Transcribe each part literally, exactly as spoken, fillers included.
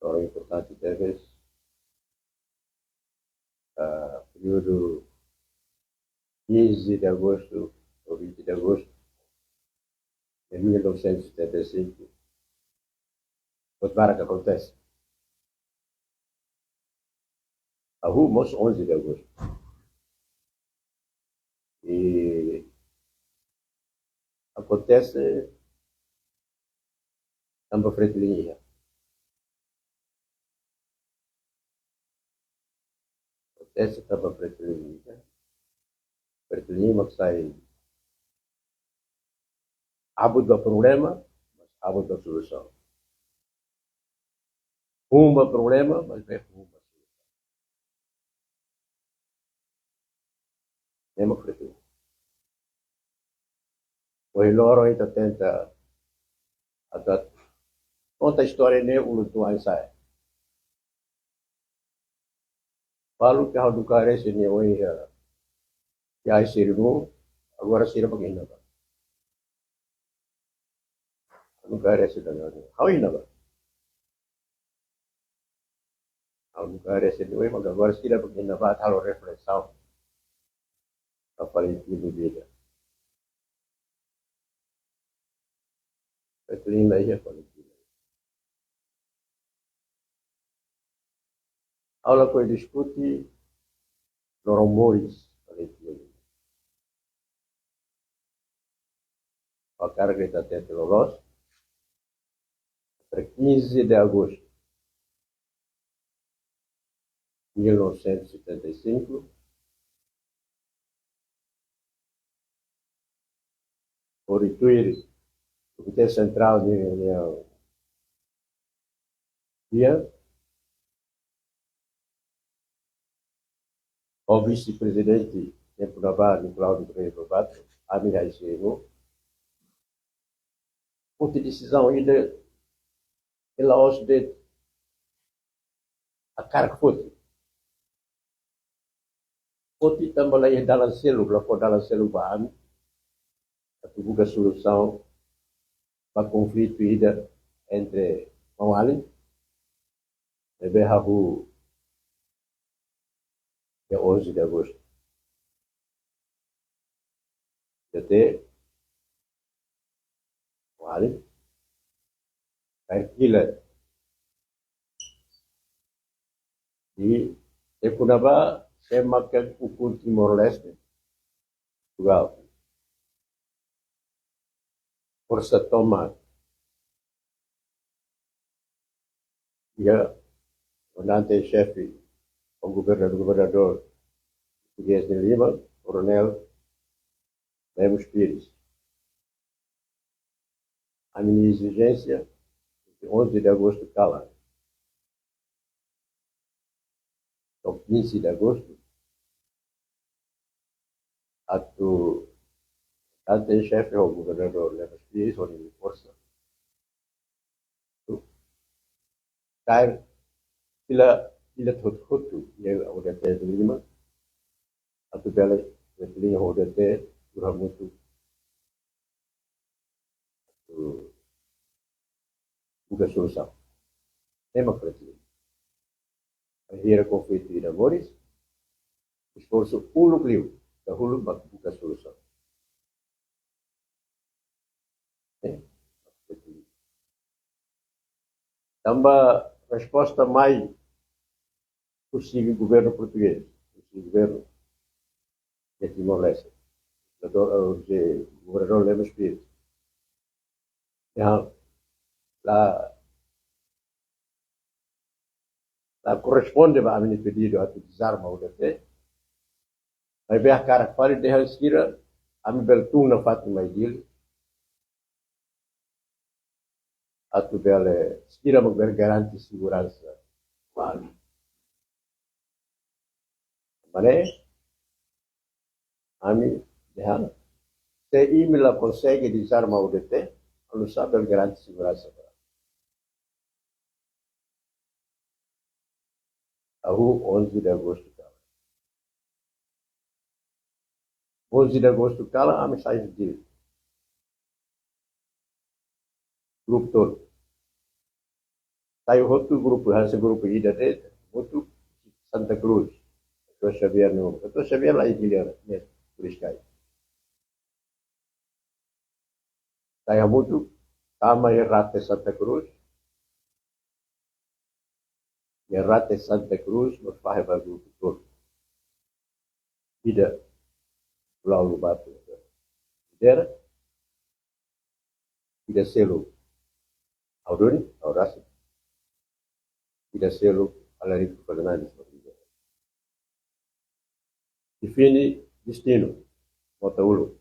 Loron importante tebes, ah, períodu quinze de agosto ou vinte de agosto de mil novecentos e setenta e cinco, buat barak akontese. Hahú mós onze de agosto. I akontese tanba Fretilin iha. Akontese tanba Fretilin iha. Fretilin mak sai abut ba problema, mas abut ba solusaun. Hun ba problema, mas bele hun ba solusaun. Ne'e mak Fretilin. Ohin loron ita tenta atu konta istória ne'e uluk tuan sai. Balu ke ha'u nunka haree sira-nia oin iha, iha ai sira-nia, agora sira bá iha ne'ebá. Ha'u nunka haree sira-nia oin. Ha'u iha ne'ebá. Ha'u nunka haree sira-nia oin, mas agora sira bá iha ne'ebá, halo reflesaun. Ba Fretilin nia vida. Fretilin la iha Fretilin. Ha'u lakohi diskute loron moris Fretilin. Ha'u hakarak ita hatete loloos, entre quinze de agosto de mil novecentos e setenta e cinco, hodi tuir Komité Sentrál nia, nia, nia, ho Vise-Prezidente tempu ne'ebá, Nicolau do Correia Lobato, ami haisi emo, foti desizaun ida, i la'ós de'it hakarak foti. Foti tanba la iha dalan seluk, la fó dalan seluk ba ami atu buka solusaun ba konflitu ida entre maun-alin, ne'ebé hahú dia onze de agosto. Jadi, maun-alin, kaer kilat. I tempu ne'ebá, sé mak ukun Timor-Leste, Portugal. Forsa tomak. Iha komandante-xefe, ou governadór, governadór portugés nia liman, Koronél Lemos Pires. Ami-nia ezijénsia, onze de agosto kalan. To'o quinze de agosto, atu komandante-xefe ou governadór Lemos Pires, hodi forsa. Kaer kilat, kilat hotu-hotu, iha O D T nia liman, atu bele, bele liman O D T, atu hamutuk, atu buka solusaun. Ne'e mak Fretilin. Bainhira konflitu ida moris, esforsu uluk liu, dahuluk ba buka solusaun. Eh, tanba resposta mai husi governu portugés, husi governu de Timor-Leste, doutór, eh, de governadór Lemos Pires. Ya, la, la korresponde ba ami-nia pedidu atu dezarma O D T. Maibé hakarak fali dehan sira, ami bele tun nafatin mai Dili, atu bele, sira mak bele garante seguransa ba ami. Maibé, ami dehan, se imi la konsege dezarma O D T, oinsá bele garante seguransa ba ami? Hahú onze de agosto kalan. Onze de agosto kalan, ami sai Dili. Grupu tolu. Sai hotu grupu, hanesan grupu ida de'it, hotu Santa Cruz. Katuas Xavier no, Katuas Xavier la iha Dili, ne'e, Turiscai. Sai hamutuk, tama iha rate Santa Cruz. Iha rate Santa Cruz, mós fahe ba grupu tolu. Ida, Pulau Lubatu lidera, ida seluk ha'u duni, ha'u rasik, ida seluk Alarico Fernandes lidera. Define destinu, Mota Uluk.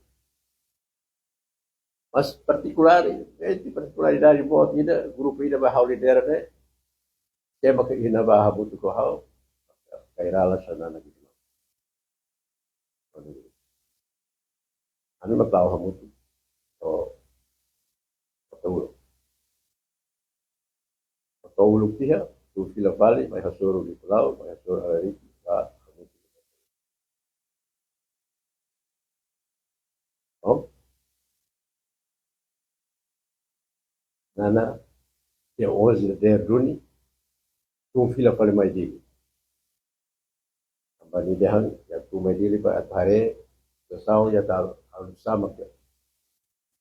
Mas partikulari, eh, iha partikularidade boot ida, grupu ida ba ha'u lidera ne'e, sé mak iha ne'ebá hamutuk ho ha'u, Kairala Xanana Guimarães. Ami mak la'o hamutuk ho Mota Uluk. Mota Uluk tiha, tun fila fali, mai hasoru Nicolau, mai hasoru Alarico, ba hamutuk. Bom, Nana, dia onze de duni, tun fila fali mai Dili. Tanba nia dehan, atu tun mai Dili ba atu haree situasaun, atu halo, halo sama ke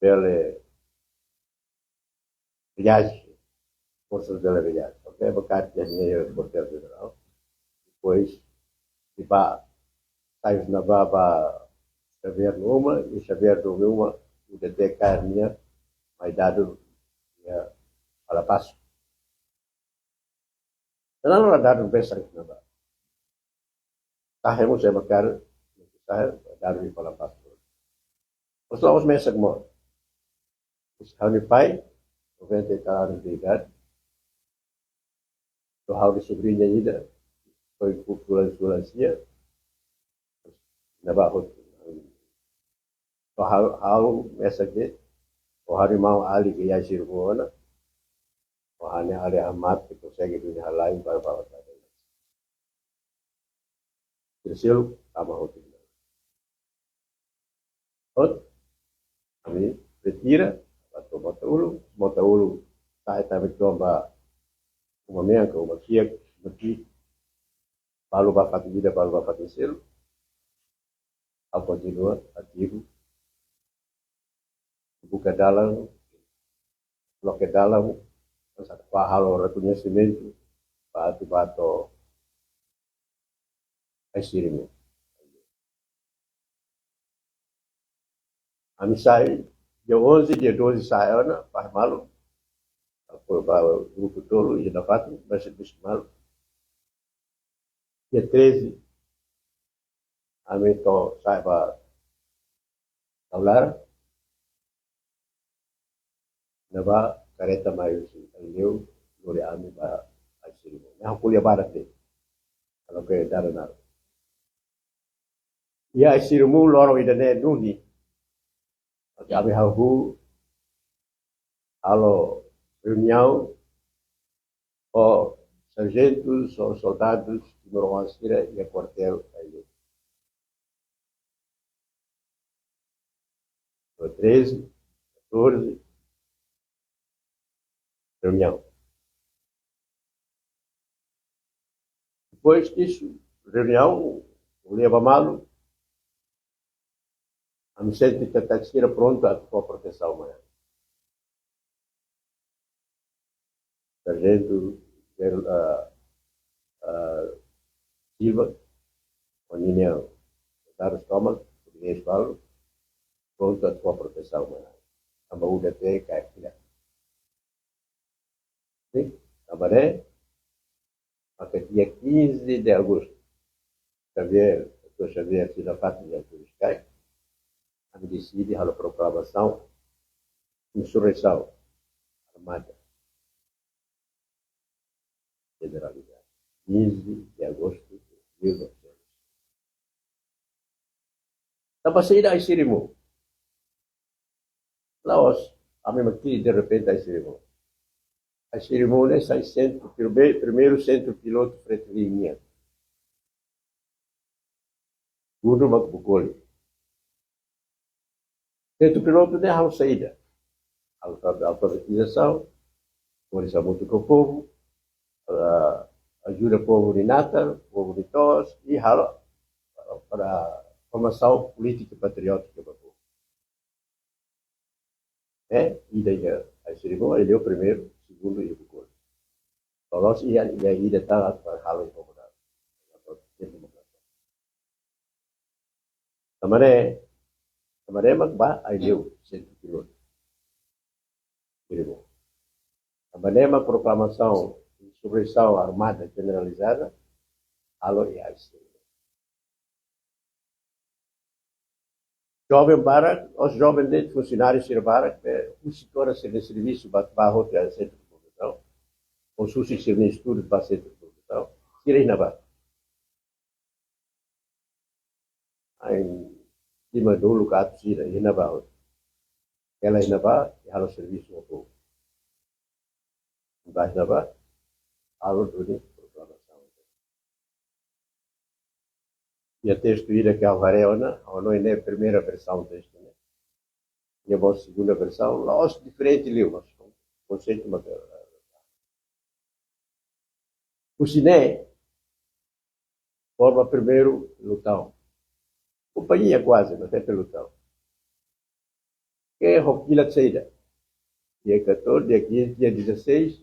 bele viajen, forsa bele viajen. Oke, ba kaer tiha nia iha kuartél jenerál. Depois, nia bá, sai husi ne'ebá ba Xavier nia uma, i Xavier nia uma, UDT kaer nia, mai dadu, iha Fala Paso. Tanba la dadu mesak iha ne'ebá. Sa'e mós ema kaer, sa'e, dadu iha Fala Paso. Mas la'ós mesak mós. Ha'u-nia pai, noventa e tal anos de idade. To'o ha'u-nia sobriña ida, foin ku fulan-fulan sia. Ne'ebá hotu. To'o ha'u, ha'u mesak de'it, to'o ha'u-nia maun Ali ke iha Ai-Sirimu ona, to'o ha'u-nia alin Ahmad ke konsege duni halai para bawa tadi. Terceiro, tama hotu. Hotu, ami retira, ba to'o Mota Uluk, Mota Uluk, sa'e tama to'o ba uma mean ka uma kiak, mati, balu ba fatin ida, balu ba fatin seluk, ha'u kontinua ativu, buka dalan, loke dalan, atu bá halo rekoñesimentu, ba atu bá to'o Ai-Sirimu. Ami sai, dia onze, dia doze sa'e ona, fahe malu. Apo ba grupu tolu, iha nafatin, basi bisi malu. Dia treze, ami to'o sa'e ba Tau Laran, ne'ebá kareta mai husi Aileu, lori ami ba Ai-Sirimu. Ne'e ha'u ko'alia barak de'it. Halo ke dada naro. Iha Ai-Sirimu loron ida-ne'e duni. Oke, ami hahú halo reuniaun ho sarjentus, ho soldadus timoroan sira iha kuartél Aileu. Dia treze, katorze, reuniaun. Depois disso, reuniaun, ko'alia ba malu, ami sente katak sira prontu atu fó protesaun mai. Sarjentu Ger-, ah, ah, Silva, ho ninia soldadus tomak, portugés balu, prontu atu fó protesaun mai. Tanba UDT kaer tiha. Sin, tanba ne'e, maka dia quinze de agosto, Xavier, doutór Xavier, sira fatin iha Turiscai, ami deside halo proklamasaun insurreisaun armada jeneralizada, quinze de agosto de mil novecentos. Tanba saida Ai-Sirimu? La'ós, ami mak kria derrepente Ai-Sirimu. Ai-Sirimu ne'e sai sentru, prime-, primeiru sentru pilotu Fretilin nian. Segundu mak Bucoli. Sentru pilotu ne'e halo saida? Halo alfabetizasaun, moris hamutuk ho povu, ajuda povu nia natar, povu nia to'os, i halo para formasaun polítika patriótika ba povu. Eh, ida iha Ai-Siribon, Aileu primeiru, segundu iha Bukol. Loloos iha, iha ida tan atu halo iha Bukol. Tanba ne'e, tanba ne'e mak ba Aileu, sentru pilotu. Siribon. Tanba ne'e mak proklamasaun, insurreisaun armada jeneralizada, halo iha Ai-Siribon. Joven barak, os joven de'it, funsionáriu sira barak, eh, husi to'o sira-nia servisu ba, ba hotu iha sentru de formasaun. Os husi sira-nia estudu ba sentru de formasaun. Sira iha ne'ebá. Ai, lima tolu ka atus sira iha ne'ebá hotu. Hela iha ne'ebá, i halo servisu hotu. Ba iha ne'ebá, halo duni proklamasaun. Iha testu ida ke ha'u haree ona, ha'u hanoin ne'e primeira versaun testu ne'e. Iha mós segunda versaun, la'ós diferente liu, mas konseitu mak. Husi ne'e, forma primeiru pelotão. Kompañia kuaze, mas é pelotão. Ke ho kilat saida. Dia catorze, dia quinze, dia dezasseis,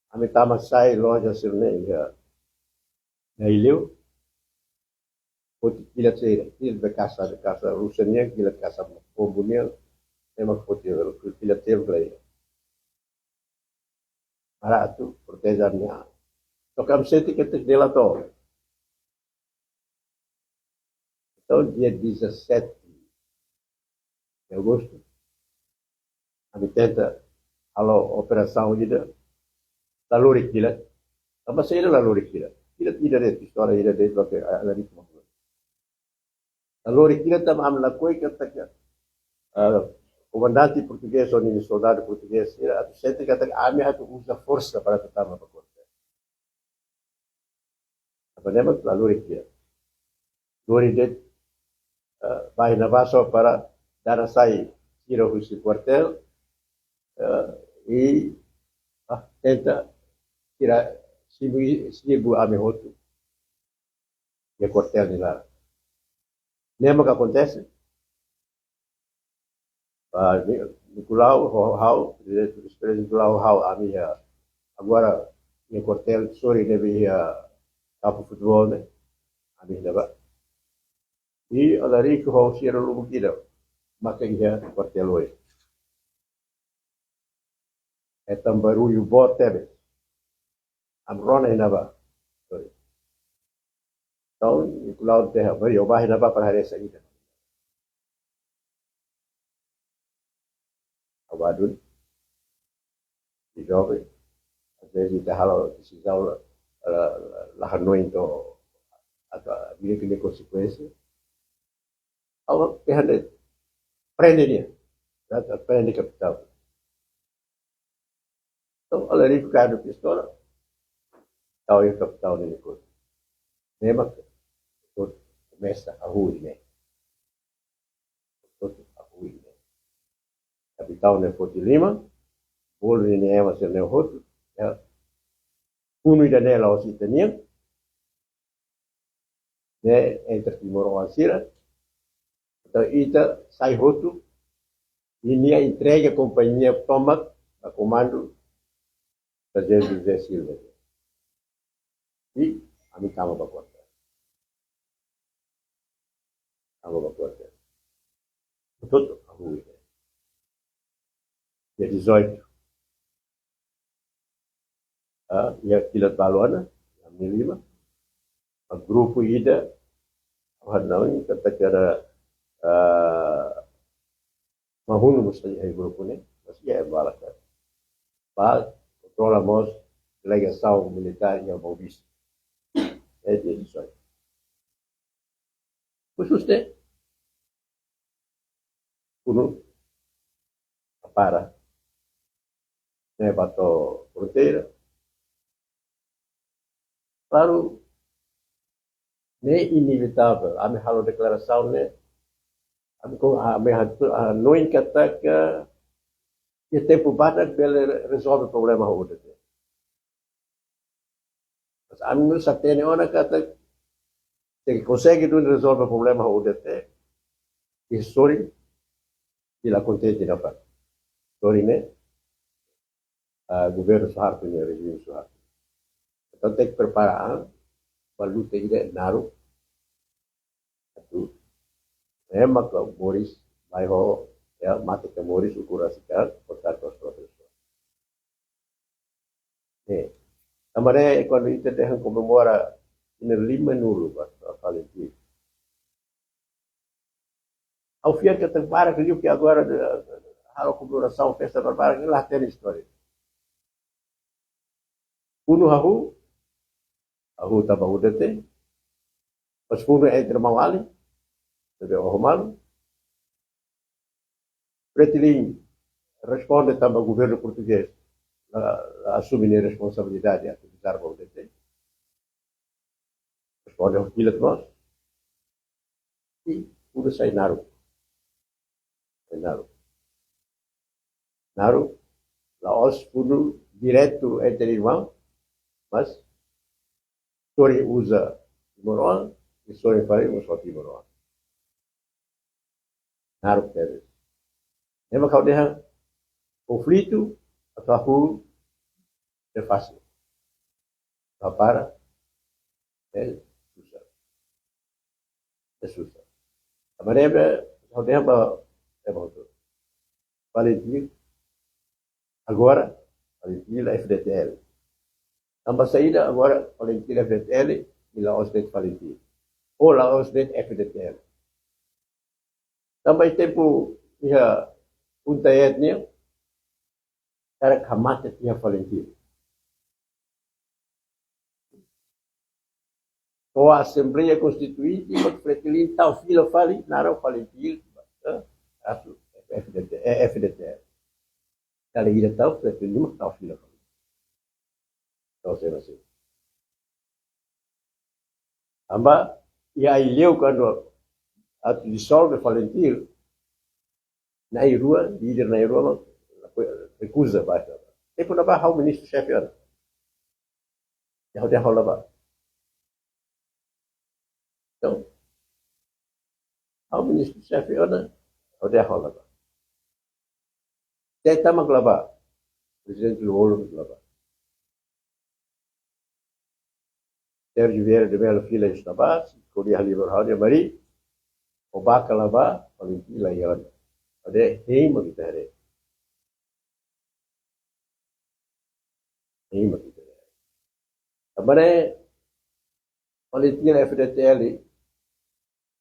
ami tama sai loja sira-ne'e iha Aileu. Foti kilat saida, kilat be kasa, be kasa rusa nian, kilat kasa bombu nian, ema foti kilat seluk lai. Para atu proteje ami-nia an. Só ke ami sente katak delatóriu. Entaun, dia dezassete de agostu, ami tenta halo operasaun ida, la lori kilat. Tanba saida la lori kilat? Kilat ida de'it, pistola ida de'it, loke, ah, la ritmo. La lori kilat tanba ami lakohi katak, ah, komandante portugés, ou nia soldadu portugés, sira atu sente katak ami atu uza forsa para atu tama ba kuartél. Apa nama la lori kilat? Lori de'it, eh, ba iha ne'ebá só para dada sai sira husi kuartél, eh, i, ah, tenta tira simu, simu ami hotu iha kuartél nia laran. Ne'e mak akontese. Ah, Ni-, Nicolau, ho-, ha'u, Vise-Prezidente Nicolau, ha'u, ami iha, agora, iha kuartél, sorin ne'ebé iha kampu futeból ne'e, ami iha ne'ebá. I Alarico ho sira lubuk ida, maka iha kuartél oin. Hetan barullu boot tebes. Ami rona iha ne'ebá. Sorry. Entaun, Nicolau dehan, "Bari, ó bá iha ne'ebá para haree saida." Ha'u bá duni. Ita joven, às vezes ita halo desizaun la, la, la, la hanoin to'o atu, atu, atu, nia konsekuénsia. Ha'u dehan de'it, prende nia. Atu prende kapitán. Entaun, Alarico kaer pistola, tau iha kapitán nia kotuk. Ne'e mak komesa hahú ne'e. Kotuk hahú ne'e. Kapitán ne'e foti liman, bolu nia ema sira-ne'e hotu, ya. Funu ida-ne'e la'ós ita-nian, ne'e entre timoroan sira. Entaun ita sai hotu, i nia entrega kompañia tomak ba komandu Sarjentu José Silva. I ami tama ba kuartél. Tama ba kuartél. Hotu-hotu hahú ne'e. Dia dezoito. Ah, iha kilat balu ona, ami lima. Ah, grupu ida, ah, não, katak iha, ah, Mahunu mós iha grupu ne'e, mas iha bala ka. Ba kontrola mós delegasaun militár iha Maubisse. É dia dezoito. Khusus ne'e, funu, para, ne'e ba to'o fronteira. Klaru, ne'e inevitável. Ami halo deklarasaun ne'e, ami ko, ami hatu, hanoin katak iha tempu badak bele re-, rezolve problema ho udah. Ami nusá hatene ona katak, se konsege duni rezolve problema ho U D T, iha sorin, i la kontente nafatin. Sorin ne'e, ah, governu Suharto nian, rejime Suharto. Entaun tenke prepara an ba luta ida naruk. Atu ema ka moris, mai ho, ya, mate ka moris, ukun rasik an, kontar ho as proprias. Eh, tanba ne'e kuandu ita dehan komemora iha limanulu ba, ba FALINTIL. Ha'u fiar katak barak liu ke agora de, halo komemorasaun, festa barbarak, la hatene istória. Funu hahú, hahú tanba U D T, mas funu entre maun-alin, ne'ebé oho malu. FRETILIN responde tanba governu portugés la, la asume nia responsabilidade atu dezarma U D T. Responde ho kilat mós. I funu sai naruk. Sai naruk. Naruk, la'ós funu diretu entre irmaun, mas sorin uza timoroan, i sorin fali uza timoroan. Naruk tebes. Ne'e mak ha'u dehan konflitu atu hahú ne'e fasil. Atu para, eh, susar. Eh, susar. Tanba ne'e, ha'u dehan ba, eh, ba hotu. FALINTIL, agora, FALINTIL FDTL. Tanba saida agora FALINTIL FDTL, i la'ós de'it FALINTIL. Ou la'ós de'it FDTL. Tanba iha tempu iha Junta Etnia, karik hamate tiha FALINTIL. To'o Asembleia Konstituinte, mak FRETILIN tau fila fali, naran FALINTIL, eh, atu FDT, eh, FDTL. Dala ida tau, FRETILIN mak tau fila fali. Tau sei masih. Tanba, iha Aileu kuandu atu disolve FALINTIL, na'in-rua, líder na'in-rua, mak rekuza ba. Tempu ne'ebá ha'u ministru xefe ona. Ya, ha'u dehan ha'u la bá. Entaun, ha'u ministru xefe ona, ha'u dehan ha'u la bá. Teta mak la bá. Prezidente Lú-Olo mak la bá. Sérgio Vieira de Mello fila iha Sabah, ko'alia halimar ha'u dehan: Mari, ó bá ka la bá, FALINTIL la iha ona. Ha'u dehan hein mak ita haree. Hein mak ita haree. Tanba ne'e, FALINTIL FDTL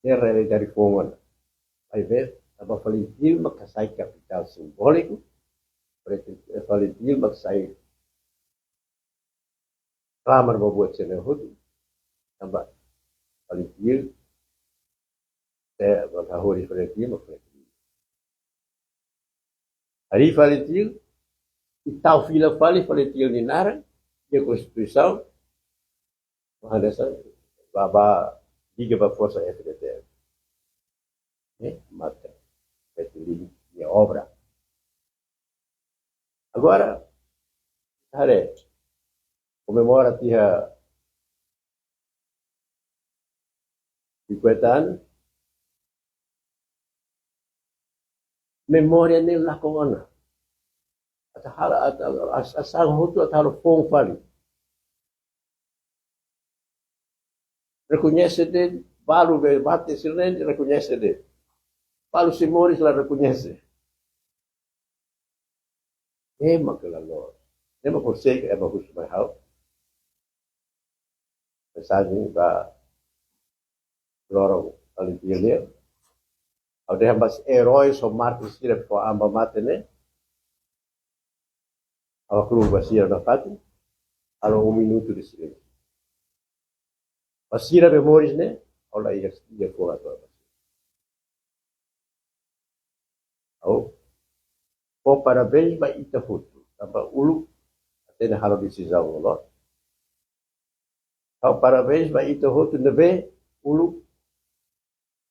ne'e realidade foun ona. Ao invés, tanba FALINTIL mak sai kapitál simbóliku, FALINTIL mak sai klamar ba buat sira-ne'e hotu, tanba FALINTIL, eh, mak hahú de'it FRETILIN, mak FRETILIN. Harii FALINTIL, i tau fila fali FALINTIL nia naran iha Konstituisaun, mak hanesan ba, ba liga ba forsa FDTL. Eh, maka FRETILIN nia obra. Agora, haree, komemora tiha cinquenta anos, memória ne'e lakon ona. Atu halo, atu, as-, asaun hotu atu halo foun fali. Rekoñese de'it, balu be mate sira-ne'e rekoñese de'it. Balu sei moris la rekoñese. Ema ke la loos. Ema konsege, ema husu mai ha'u. Mensajen ba loron FALINTIL nian. Ha'u dehan ba sira, eróis ho mártir sira fó an ba mate ne'e. Ha'u haklumuk ba sira nafatin. Halo um minuto de silêncio. Ba sira be moris ne'e, ha'u la iha, iha foun atu ba sira. Ha'u fó parabéns ba ita hotu, tanba uluk hatene halo desizaun loloos. Ha'u parabéns ba ita hotu ne'ebé uluk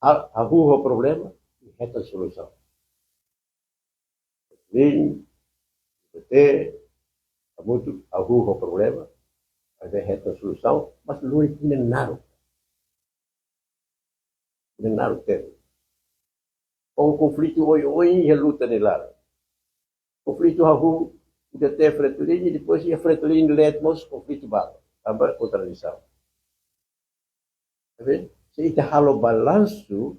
ha-, hahú ho problema i hetan solusaun. Lim, bete, hamutuk, hahú ho problema, Atu hetan solusaun, mas lori tinan naruk. Tinan naruk tebes. Ho konflitu oioin iha luta nia laran. Konflitu hahú, ita teve Fretilin, depois iha Fretilin leet mós konflitu barak. Tanba kontradisaun. Tá vendo? Se ita halo balansu,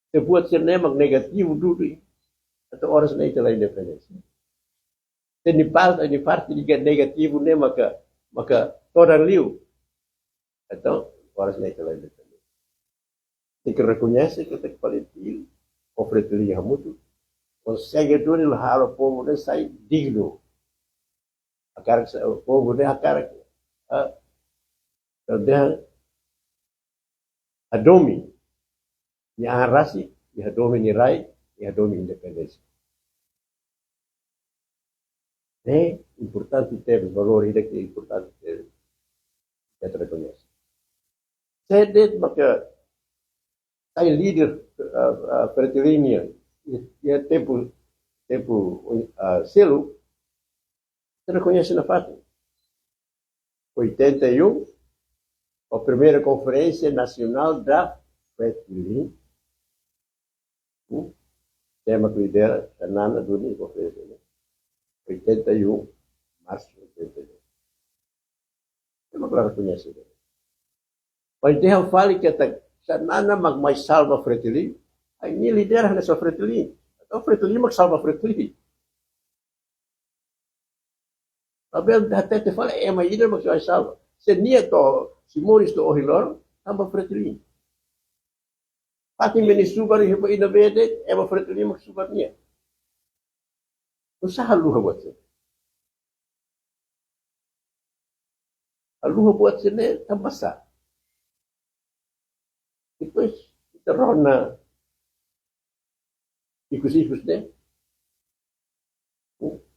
se buat sira-ne'e mak negativu duni, entaun oras ne'e ita la independénsia. Se nia parte, nia parte ida negativu ne'e maka, maka todan liu, entaun oras ne'e ita la independénsia. Tenke rekoñese katak FALINTIL ho Fretilin hamutuk konsege duni la halo povu ne'e sai dignu. Hakarak sa-, povu ne'e hakarak, ah, atu dehan hadomi nia an rasik, nia hadomi nia rai, nia hadomi independénsia. Ne'e importante tebes, valór ida ke importante tebes. Ita rekoñese. Sé de'it maka sai líder, ah, ah, Fretilin nian iha tempu, tempu, ah, seluk, ita rekoñese nafatin. Oitenta e um, a primeira Conferência Nacional da Fretilin. Hmm? Tema ke lidera, Xanana duni konferénsia ne'e. Oitenta e um, março oitenta e um. Tema klaru koñesidu. Mas dehan fali katak Xanana mak mai salva Fretilin, ai nia lidera hanesan Fretilin. Entaun Fretilin mak salva Fretilin. Labele hatete fali ema ida mak sai salva. Se nia to'o, se Moris to'o ohin loron, tanba Fretilin. Fatin Meni subar iha ba ida bede, ema Fretilin mak subar nia. Nusá haluha buat sira-ne'e? Haluha buat sira-ne'e tanba sá? Depois, ita rona ikus-ikus ne'e.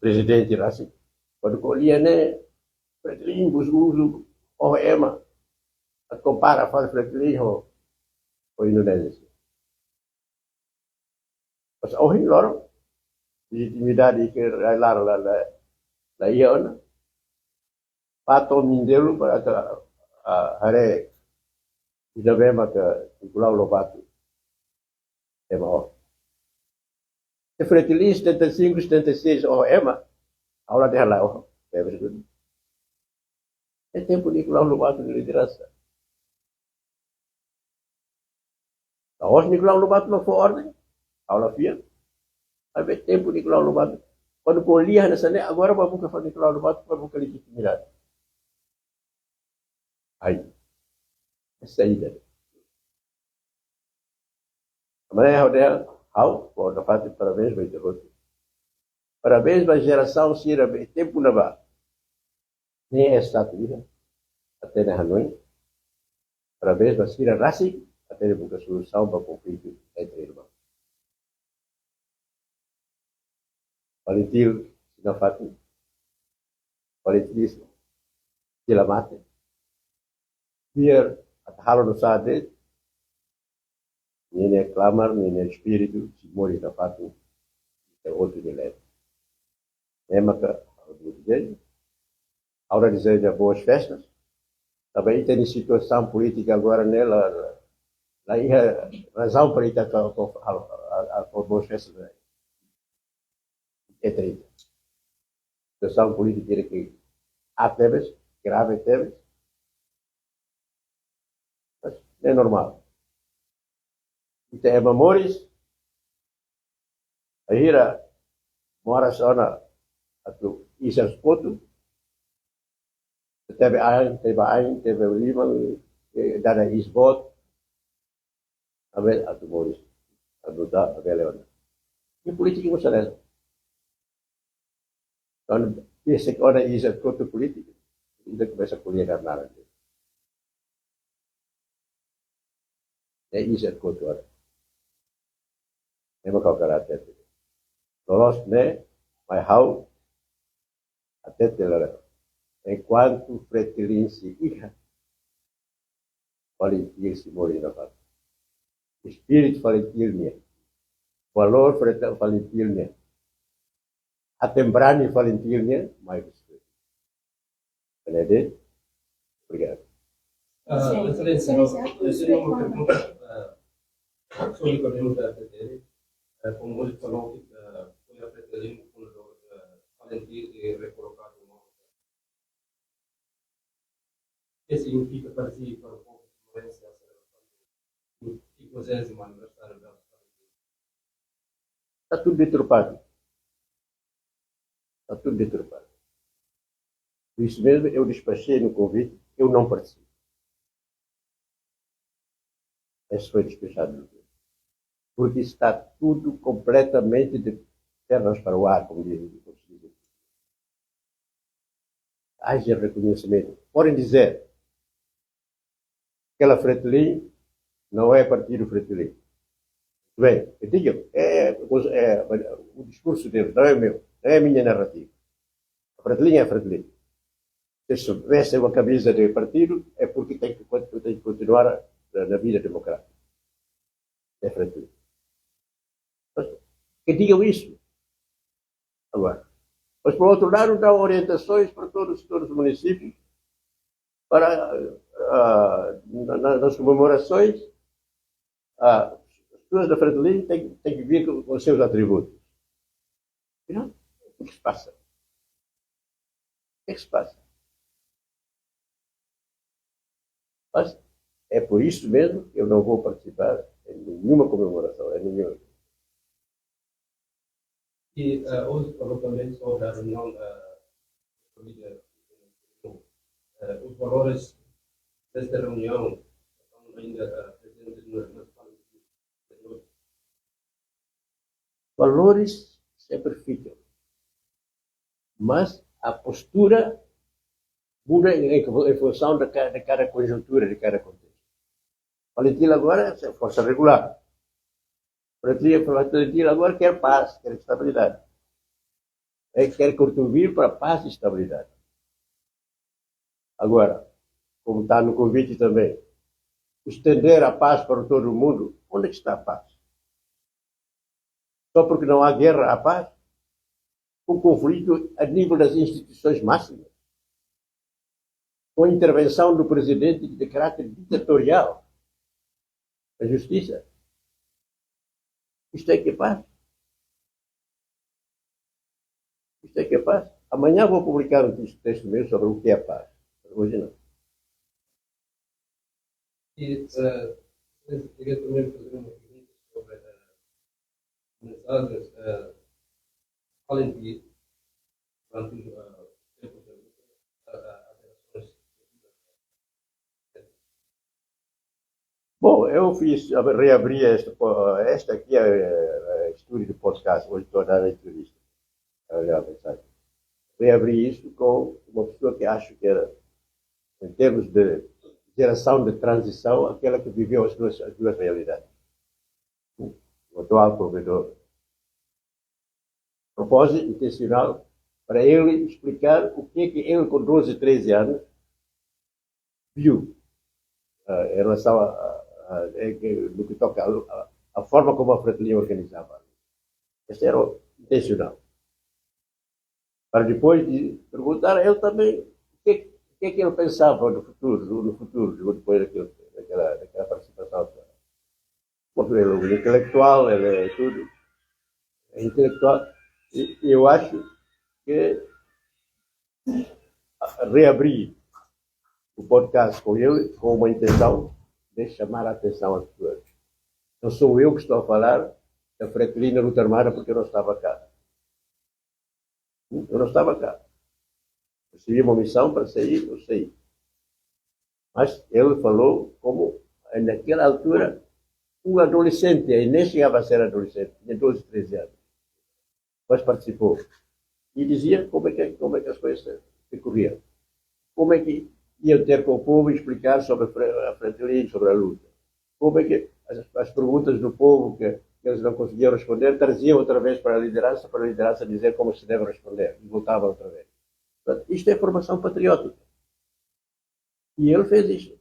Prezidente rasik. Kuandu ko'alia ne'e, Fretilin busu-busu, oho ema. Atu kompara fali Fretilin ho, ho Indonézia. Pas ohin loron, lejitimidade ke rai-laran la, la, la iha ona. Pato mindelu para atu, ah, haree ida-ne'ebé maka Nicolau Lobato ema oho. Se Fretilin setenta e cinco, setenta e seis oho ema, ha'u la dehan la oho. Tebes duni. Iha tempu Nicolau Lobato nia lideransa. La'ós Nicolau Lobato mak fó orden, ha'u la fiar. Maibé tempu Nicolau Lobato. Kuandu ko'alia hanesan ne'e, agora bá buka fali Nicolau Lobato, bá buka lejitimidade. Ai. Essa aí, né? Amanhã, ha'u dehan, ha'u, fó nafatin parabéns ba ita hotu. Parabéns ba jerasaun sira be tempu ne'ebá. Ne'e S satu ida, hatene hanoin. Parabéns ba sira rasik, hatene buka solusaun ba konflitu entre irmaun. FALINTIL sei nafatin. FALINTIL sei la mate. Biar atu halo nusá de'it, ninia klamar, ninia espíritu sei moris nafatin iha ita hotu nia leet. Ne'e maka ha'u dezeja, ha'u dezeja boas festas. Tanba ita-nia situasaun polítika agora ne'e la, la, la iha razaun para ita ka, ka, a, a, a, boas festas ne'e. Entre ita. Situasaun polítika ne'e ke aat tebes, grave tebes. Mas ne'e normál. Ita ema moris, bainhira moras ona atu iis kotuk, tebe ain, tebe ain, tebe liman, eh, dada iis boot, abe atu moris, atu da, abe leona. Ne'e polítika mós hanesan ne'e. Kuandu besik ona iis kotuk polítika, ita komesa ko'alia karnaval. Ne'e iis kotuk ona. Ne'e mak ha'u hakarak hatete. Loloos ne'e, mai ha'u hatete loloos. Enkuantu Fretilin sei iha, FALINTIL sei moris nafatin. Espíritu FALINTIL nian. Valór Freta-, FALINTIL nian. Aten-brani FALINTIL nian, mai husi Fretilin. Ne'e de'it, Ah, Exelénsia, Exelénsia, eu tenho uma pergunta, ah, sobre o governo da F T T, eh, como ele falou que, eh, foi a Fretilin fundador, eh, Valentim e recolocado no, que significa para si, para o povo de Florença, e o quinquagésimo aniversário da Está tudo deturpado. Está tudo deturpado. Por isso mesmo, eu despachei no convite, eu não participo. Esse foi despejado. Porque está tudo completamente de pernas para o ar, como dizem. Haja reconhecimento. Podem dizer, aquela Fretilin não é partido Fretilin. Bem, eu digo, é, é, o discurso deles, não é meu, não é a minha narrativa. A Fretilin é a Fretilin. Se veste uma camisa de partido, é porque tem que, tem que continuar na, na vida democrática. É Fretilin. Mas, que digam isso. Agora, mas, por outro lado, dão orientações para todos, todos os municípios, para, ah, na, na, nas comemorações, ah, as pessoas da Fretilin têm, têm que vir com, com seus atributos. Afinal, o que se passa? O que se passa? Mas é por isso mesmo que eu não vou participar em nenhuma comemoração, em nenhuma. E, eh, hoje falou também sobre a reunião, eh, do líder, eh, os valores desta reunião estão ainda, eh, presentes no, nas falas dos anteriores. Valores sempre ficam, mas a postura muda em, em, em função da, ca- de cada conjuntura, de cada contexto. Valentim agora é força regular. Valentim, Valentim agora quer paz, quer estabilidade. Ele quer contribuir para a paz e estabilidade. Agora, como está no convite também, estender a paz para todo mundo, onde é que está a paz? Só porque não há guerra, há paz? Um conflito a nível das instituições máximas, com a intervenção do presidente de caráter ditatorial da justiça. Isto é que é paz? Isto é que é paz? Amanhã vou publicar um texto, texto meu sobre o que é paz. Hoje não. E, eh, eu queria também fazer uma pergunta sobre, eh, mensagens, eh, além de, durante, eh, o tempo de luta, a, a, as relações. Bom, eu fiz, reabri este, po- este aqui é, é estúdio de podcast, hoje estou a dar entrevista. Olha a mensagem. Reabri isso com uma pessoa que acho que era, em termos de geração de transição, aquela que viveu as duas, as duas realidades. O atual provedor. Propósito intencional para ele explicar o que é que ele, com doze, treze anos, viu, ah, em relação a, a, a, é que, no que toca a, a, a forma como a Fretilin organizava. Esse era o intencional. Para depois de perguntar a ele também o que, o que é que ele pensava no futuro, no, no futuro, depois daquele, daquela, daquela participação. Porque ele é um intelectual, ele é tudo. É intelectual. E eu acho que reabri o podcast com ele com uma intenção de chamar a atenção às pessoas. Não sou eu que estou a falar da Fretilin na luta armada porque eu não estava cá. Eu não estava cá. Recebi uma missão para sair, eu saí. Mas ele falou como, naquela altura, um adolescente, ele nem chegava a ser adolescente, tinha doze, treze anos. Mas participou. E dizia como é que, como é que as coisas decorriam. Como é que ia ter com o povo e explicar sobre a Fre- a Fretilin, sobre a luta. Como é que as, as perguntas do povo que, que eles não conseguiam responder, traziam outra vez para a liderança, para a liderança dizer como se deve responder, e voltava outra vez. Portanto, isto é formação patriótica. E ele fez isso.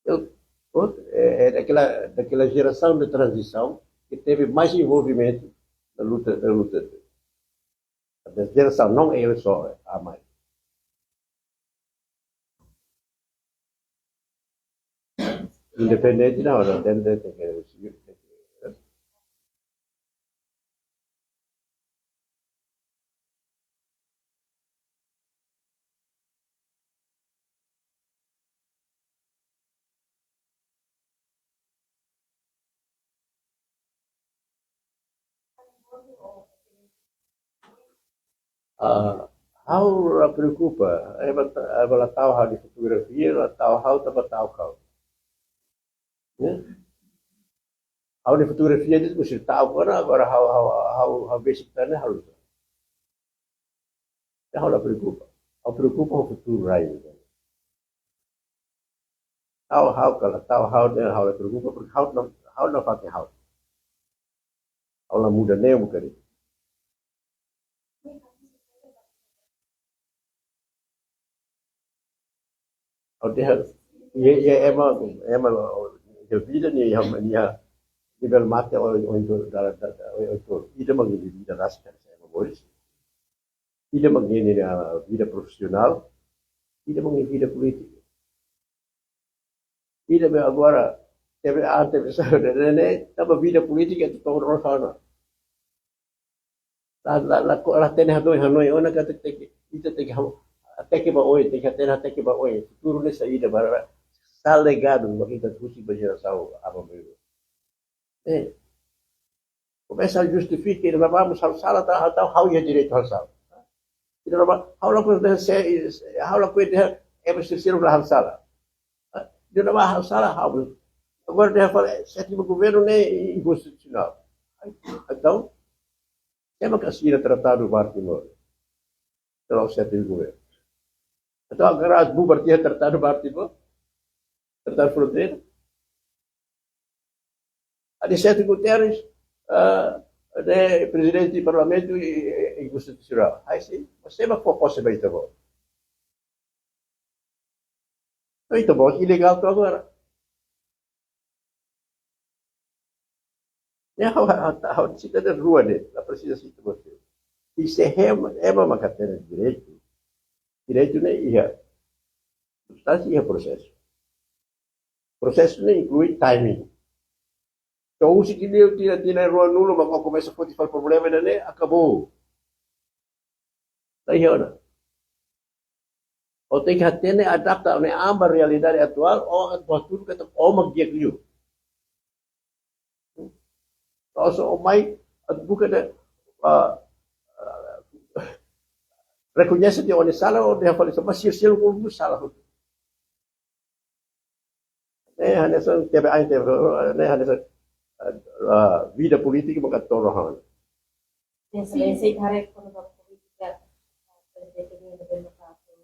Ele, pronto, é, é daquela, daquela geração de transição que teve mais envolvimento na luta, na luta. Da geração, não ele só, há mais. Independente não, não tem, tem, tem que Ah, ha'u la preokupa. Ema ta-, ema la tau ha'u iha fotografia, la tau ha'u tanba tau ha'u. Ya. Ha'u-nia fotografia de'it mesti tau agora, agora ha'u, ha'u, ha'u, ha'u besik tan ne'e ha'u. Ya, ha'u la preokupa. Ha'u preokupa ho futuru rai. Tau ha'u ka la tau ha'u, ne'e ha'u la preokupa, porque ha'u la, ha'u la fatin ha'u. Ha'u la muda ne'e buka de'it. Ha'u dehan, ya, ya, ema, ema, ya, vida ne'e, ya, ya, nivel mate, o, o, o, da, da, da, o, o, ida mak vida rasik, ema moris. Ida mak ne'e, ne'e, ah, vida profisionál, ida mak ne'e vida polítika. Ida be agora, tebe ante be sa, ne'e, ne'e, tanba vida polítika atu to'o rosana. La, la, la, ko, la hatene hanoin, hanoin, ona katak tenke, ita tenke ha-, hateke ba oin, tenke hatene hateke ba oin. Futuru ne'e saida, ba, sa legadu, ba ita husik ba jerasaun aban-bainrua. Eh. Komesa justifika, ida-ne'ebá mós halo sala, ta, ta, ha'u iha direitu halo sala. Ida-ne'ebá, ha'u lakohi dehan se, ha'u lakohi dehan, ema sira-sira la halo sala. Ida-ne'ebá halo sala, ha'u. Agora dehan fali, sétimu governu ne'e inkonstitusionál. Entaun, sé mak asina tratadu ba Timor? Entaun, sétimu governu. Entaun, agora bubar tiha tratadu ba Timor? Tratadu fronteira? Aniceto Guterres, ah, ne'e prezidente parlamentu i, i, i konstitusionál. Ai, sin. Mas sé mak fó pose ba ita-boot? Entaun, ita-boot ilegál to'o agora. Ya, ha'u, ha'u, ha'u, ha'u sitadun rua de'it, la presiza sita boot. I se ema, ema mak hatene direitu. Direitu ne'e iha substánsia, iha prosesu. Prosesu ne'e inklui timing. Entaun, husik liu tinan, tinan ruanulu, mak ó komesa foti fali problema ida-ne'e, akabou. La iha ona. Ó tenke hatene, adapta ó-nia an ba realidade atuál, ó atu hatudu katak ó mak di'ak liu. Entaun, se ó mai, atu buka de'it, ah, ah, rekoñese de'it ó-nia sala, ó dehan fali, mas sira seluk mós sala. Ne'e hanesan tebe ain tebe, ne'e hanesan, ah, ah, vida polítika mak atu to'o rosana. Sim, sim. Sei haree kona-ba polítika, ah, prezidente nian demokrasia.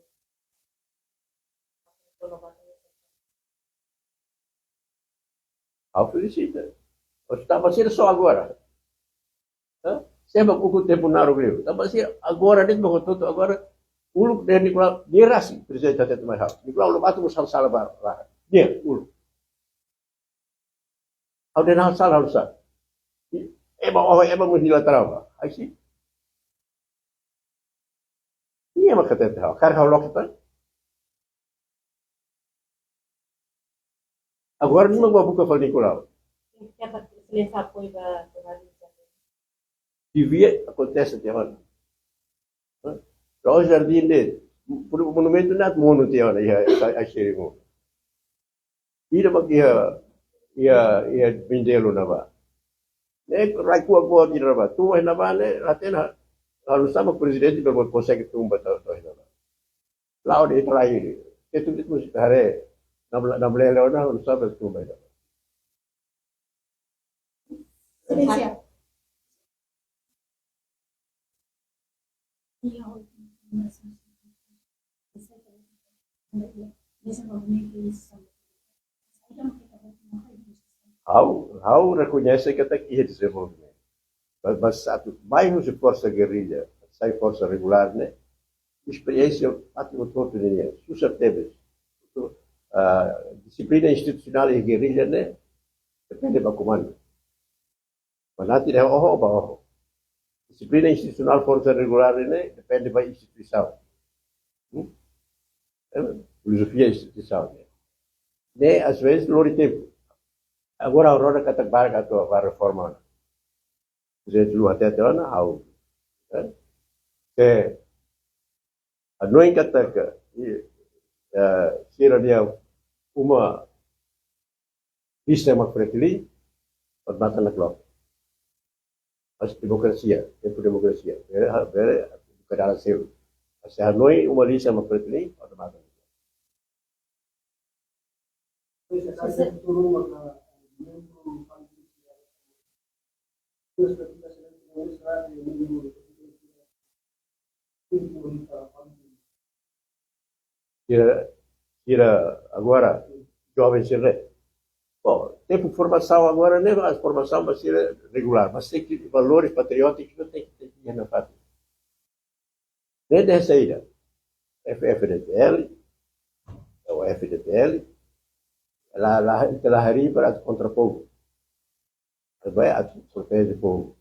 Ha'u felisita. Ó tanba sira só agora. Hã? Sé mak ukun tempu naruk liu. Tanba sira agora de'it mak hotu-hotu agora. Uluk dehan Nicolau, nia rasik prezidente hatete mai ha'u. Nicolau Lobato mós halo sala ba, ba. Nia, uluk. Ha'u dehan halo sala, halo sala. Ema, oh, ema mós hela trauma. Ai, sin. Nia mak hatete ha'u. Karik ha'u loke tan. Agora nia mak bá buka fali Nicolau. Siapa selesa apoio ba, ba, devia akontese tiha ona. Hã? La'ós jardín de'it, monumentu ne'e atu monu tiha ona, iha, iha, iha, iha. Ida mak iha, iha, iha Mindelo ne'ebá. Ne'e rai kuak boot ida ne'ebá. Tun iha ne'ebá ne'e, la hatene, la hatene sá mak prezidente bele konsege tun ba to'o, to'o iha ne'ebá. La'o de'it rai. Ita tuir de'it mós haree. Namla-, namlele ona, la hatene sá bele tun ba iha ne'ebá. Silencio. Ha'u, ha'u rekoñese katak iha dezenvolvimentu. Mas, mas atu mai husi forsa gerrilla, sai forsa regulár ne'e, esperiénsia atu hotu-hotu nian, susar tebes. Ah, dixiplina institusionál iha gerrilla ne'e, depende ba komandu. Manati dehan oho, ba oho. Dixiplina institusionál forsa regulár ne'e depende ba instituisaun. Hmm? Eh, filozofia instituisaun ne'e. Ne'e, às vezes, lori tempu. Agora, ha'u rona katak barak atu ba reforma. Prezidente Lú hatete ona, ha'u, eh? Se hanoin katak, eh, sira-nia uma lista mak Fretilin, atu matan nakloke. Mas demokrasia, tempu demokrasia. Bele, bele, kada selu. Mas se hanoin uma lista mak Fretilin, atu matan. Sira, sira agora, joven sira. Bom, tempu formasaun agora, ne'e, a formasaun ba sira regulár, mas tenke valores patriótikus, tenke, tenke iha nafatin. Ne'e dehan saida? F-, F-FDTL, ou F-FDTL, la, la, ita la harii para atu kontra povu. Atu bá, atu proteje povu.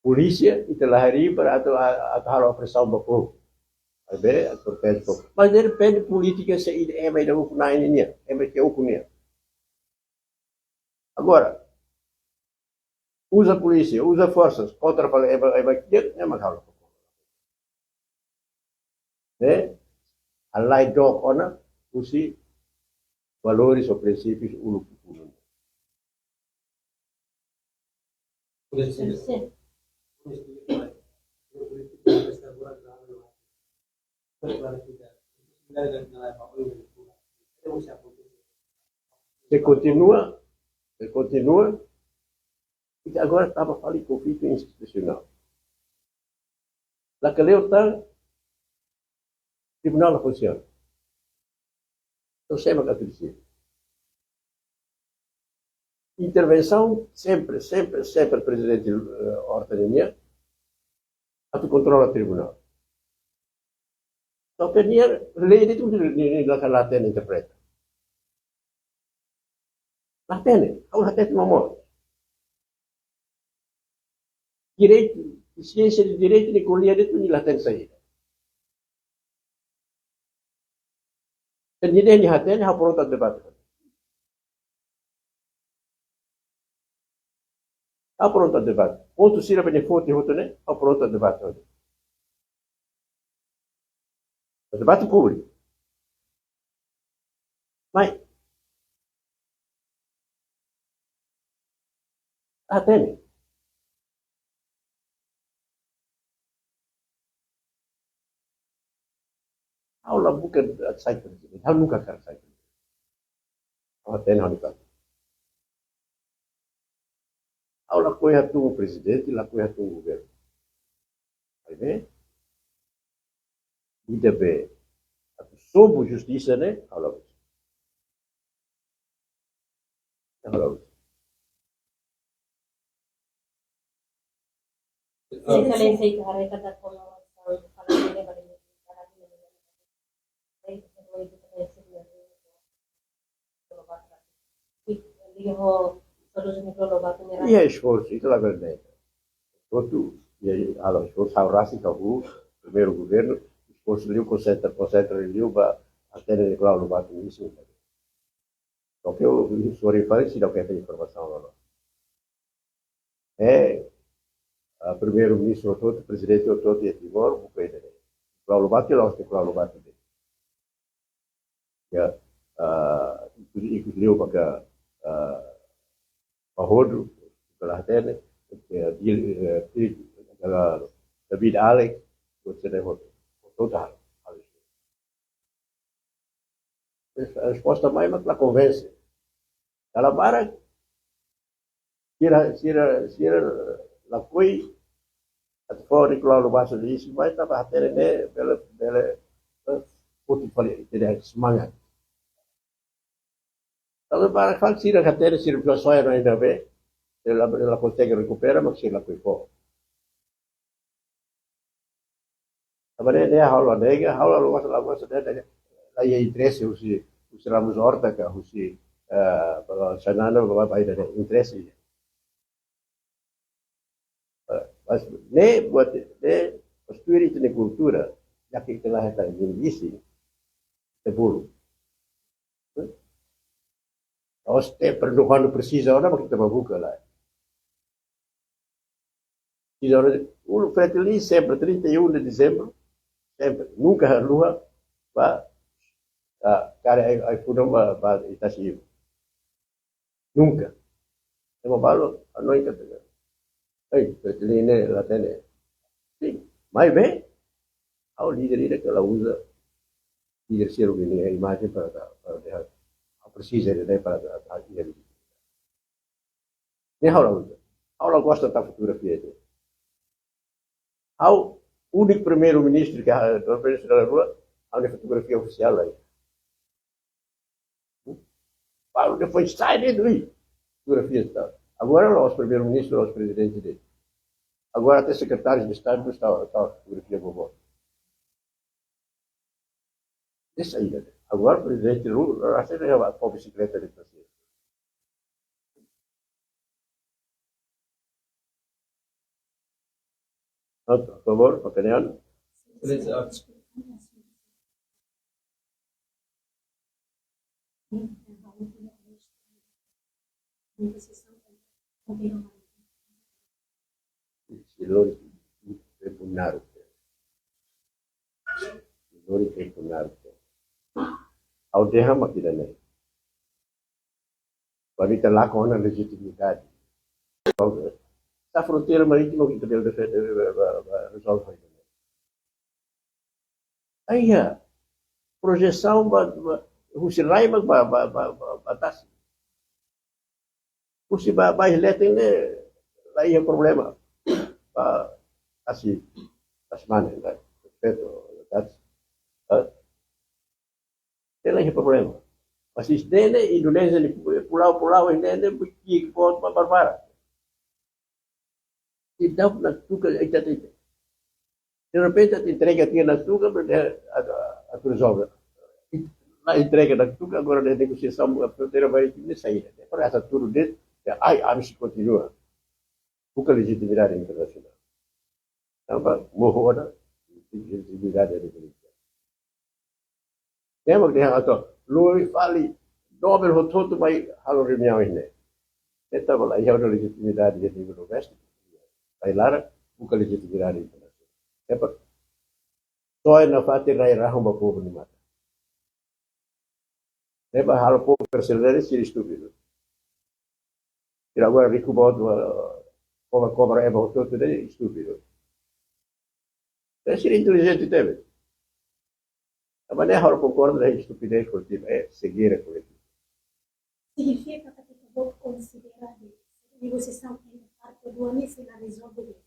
Polísia, ita la harii para atu, a-, atu halo opresaun ba povu. Atu bá, atu proteje povu. Mas depende polítika se ida, ema ida ukun-na'in nian, ema ke ukun nian. Agora, uza polísia, uza forsas kontra fali ema, ema ki'ik, ema halo. Ne'e, halai dook ona husi valores ou prinsípius uluk. Sin, sin. Se kontinua, se kontinua, ita agora tama fali konflitu institusionál. Lakleur tan, tribunál la funsiona. Entaun, sé mak atu deside? Intervensaun sempre, sempre, sempre prezidente, eh, Horta nian, atu kontrola tribunál. Entaun, nia lei de'it nia, nia, nia la, la hatene interpreta. La hatene, ha'u hatete mamós. Direitu, siénsia de direitu nia ko'alia de'it nia la hatene saida. Se nia dehan nia hatene, ha'u prontu atu debate. Ha'u prontu atu debate. Pontu sira-ne'ebé nia foti hotu ne'e, ha'u prontu atu debate. Debate públiku. Mas hatene. Ha'u la buka atu sai prezidente. Ha'u nunka hakarak sai prezidente. Ha'u hatene ha'u-nia papél. Ha'u lakohi hatún prezidente, lakohi hatún governu. Maibé, ida-ne'ebé atu sobu justisa ne'e, ha'u la gosta. Ha'u la gosta. Exelénsia, ita haree katak kona-ba iha esforsu, ita la bele ne'e. Hotu, iha, halo esforsu, ha'u rasik hahú, primeiru governu, esforsu liu, konsentra, konsentra liu ba hatene Nicolau Lobato iha inísiu. Oke, o, o senhor fala se não quer ter informação ou não. É, a, primeiru-ministru hotu, prezidente hotu iha Timor, buka ida-ne'e. Nicolau Lobato, la'ós Nicolau Lobato de'it. Ya, ah, ikus, ikus liu maka, ah, Bahodu, kala hatene, ya, di, eh, di, kala David Alec, hotu sira hotu. Hotu halo. Res-, resposta mai mak la konvense. Dala barak, sira, sira, sira lakohi atu fó Nicolau Lobato iha inísiu, mas tanba hatene ne'e bele, bele, eh, foti fali, ita-nia semangat. Dala barak fali sira hatene, sira bisa soe no ainda bem, sira la, la konsege rekupera, mas sira lakohi fó. Tanba ne'e, ne'e ha'u la nega, ha'u la gosta, la gosta de'it, de'it, la iha interese husi, husi Ramos Horta ka, husi, eh, Xanana, ba, ba, ba, interese. Eh, mas ne'e buat, ne'e, mas tuir ita-nia kultura, ya ke ita la hetan nia inísiu, ita bolu. Oste, para no, kuandu presiza, ora, mak ita bá buka lai. Presiza, ora, o Fretilin sempre, trinta e um de dezembro, sempre, nunka haluha, bá, ah, kari ai, ai-funan bá, bá Itasivu. Nunka. Ema balu, hanoin katak, "Ei, Fretilin ne'e la hatene." Sin, maibé, ha'u líder ida ke la uza líder sira-nia imajen para, para, para dehan, ha'u presiza dehan para, para, para, ne'e ha'u la uza. Ha'u la gosta tau fotografia ida. Ha'u úniku primeiru-ministru ke, ah, primeiru-ministru da rua, ha'u-nia fotografia ofisiál la iha. Balu depois sai de'it, ui, fotografia está. Agora la'ós primeiru-ministru, la'ós prezidente de'it. Agora até sekretáriu de Estadu está, está fotografia bobo. Dehan saida. Agora prezidente Lula, acho que leva com bicicleta de passeio. Pronto, por favor, Pacaneano. Beleza. Sei lori tempu naruk. Sei lori tempu naruk. Ha'u dehan mak ida-ne'e. Para ita lakon ona lejitimidade. Ita fronteira marítima, ita bele defende, ba, ba, ba, rezolve. Ai, projesaun ba, ba, husi rai ba, ba, ba, ba, ba, ba tasi. Husi ba, ba iha leten ne'e, la iha problema. Ba tasi, tasi mane, ne'e? Respeita, tasi. Ah. Ne'e la iha problema. Mas ida-ne'e Indonézia nia pulau-pulau, ne'e, ne'e, buat ke boot ba barbara. Ita naktuka, ita, ita. De repente, ita entrega tiha naktuka, atu, atu rezolve. La entrega naktuka, agora ne'e negosiasaun, fronteira marítima ne'e saida. Para asa tudo de'it, ai, ami sei kontinua. Buka lejitimidade internasionál. Tanba mohu ona lejitimidade internasionál. Ne'e mak dehan atu lori fali, dobel hotu-hotu mai halo reuniaun ne'e. Ita bele iha ona lejitimidade iha nivel doméstiku. Rai laran, buka lejitimidade internasionál. Ne'e para to'o nafatin rai rahun ba povu nia matan. Ne'e para halo povu perseverar, sira estúpidu. Sira agora riku boot, eh, kobra, kobra ema hotu-hotu de'it, estúpidu. Ne'e sira intelijente tebes. Tanba ne'e ha'u la konkorda ho estupidez koletiva, é cegueira coletiva. Signifika katak ita-boot konsidera katak negosiasaun entre parte rua ne'e sei la rezolve de'it?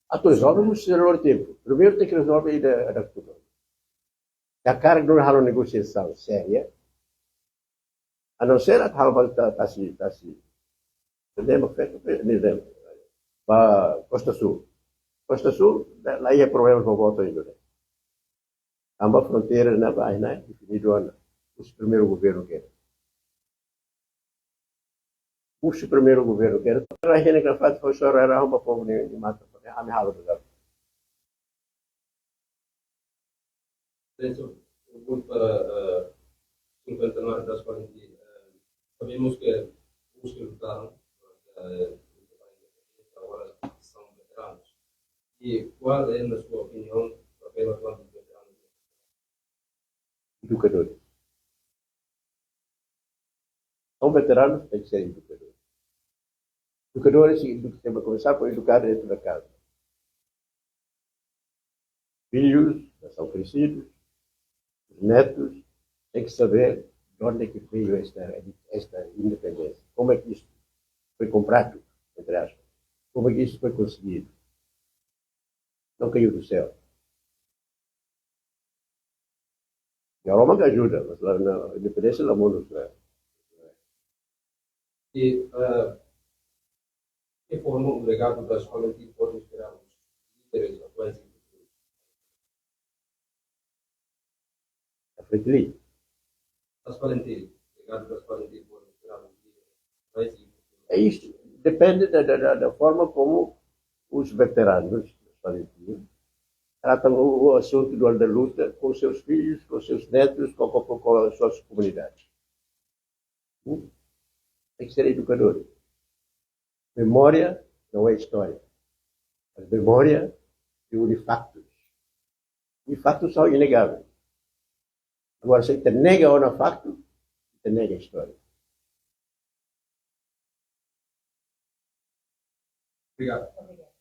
Atu rezolve, mós sei lori tempu. Primeiru tenke rezolve ida, ida tudo. Hakarak nune'e halo negosiasaun séria. A não ser atu halo ba ta-, tasi, tasi. Entende? Ba feto, pe-, entende? Ba Costa Sul. Costa Sul, la, la iha problema ba boot ainda, ne'e. Tanba fronteira ne'e ba, ne'e, definidu ona husi primeiru governu kedas. Husi primeiru governu kedas. Rai ne'e nafatin fó só rai rahun ba povu nia, nia matan, ami halo dala. Entonces, pergunta para, eh, cinquenta anos das quarenta, eh, sabemos que os que lutaram, eh, agora são veteranos. E qual é, na sua opinião, o papel atual dos veteranos? Edukadores. São veteranos, tem que ser educadores. Educadores, educa-, tem que começar por educar dentro da casa. Filhos, já são crescidos, os netos têm que saber de onde é que veio esta, esta independência. Como é que isso foi comprado, entre aspas? Como é que isso foi conseguido? Não caiu do céu. Iha Roma ke ajuda, mas la, na independénsia la monu, ne'e. E, eh, que forma o legado das quarenta e quatro esperamos líderes atuais e futuros? Reflete ali. Das quarenta, legado das quarenta e quatro esperamos líderes atuais e futuros. É isso. Depende da, da, da, da forma como os veteranos, os valentinos, tratam o, o assunto do, da luta com seus filhos, com seus netos, com, com, com, com as suas comunidades. Hum? Tem que ser educadores. Memória não é história. Mas memória é de factos. E factos são inegáveis. Agora, se você nega o facto, você nega a história. Obrigado.